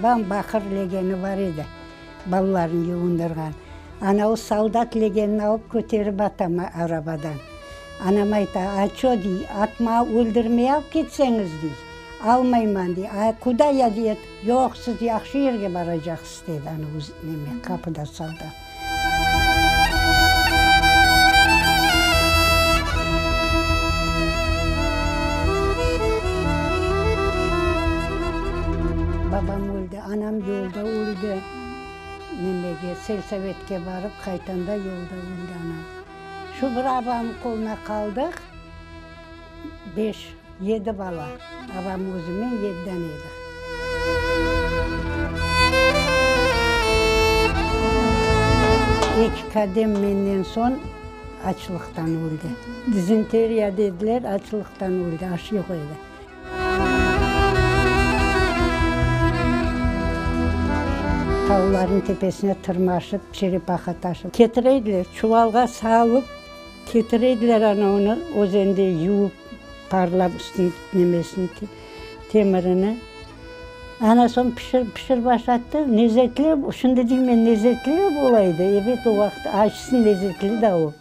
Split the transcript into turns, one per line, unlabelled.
Babam baqır legeni bar edi, balalarını yuvundırğan. Ana o soldat legenini alıp köterip ata arabadan. Anam ayta, A ço, dey, atma, öldürmeye alıp ketseñiz, dey. Almayman, dey. A kuda ya, dey, yoq, siz yahşı yerge baracaqsız, dedi ana o neme, qapıda soldat. Babam öldi, anam yolda öldi. Nemege, selsovetke barıp qaytanda yolda öldi anam. Şu bir abamnıñ qoluna qaldıq, beş, yedi bala, abam özümen yediden edik. Eki kadem menden soñ açlıqtan öldi. Dizenteriya dediler, açlıqtan öldi, aş yoq edi. Tavlarnıñ tepesine tırmaşıp, çerepaha taşıp ketire ediler. Çuvalğa salıp ketire ediler, ana onı özende yuvıp, parlap üstüni, nemesini, temirini. Ana soñ pişir, pişir başlattı. Lezetli, şimdi deymen, lezetli ola edi. Ebet, o vaqıt açsın, lezetli de o.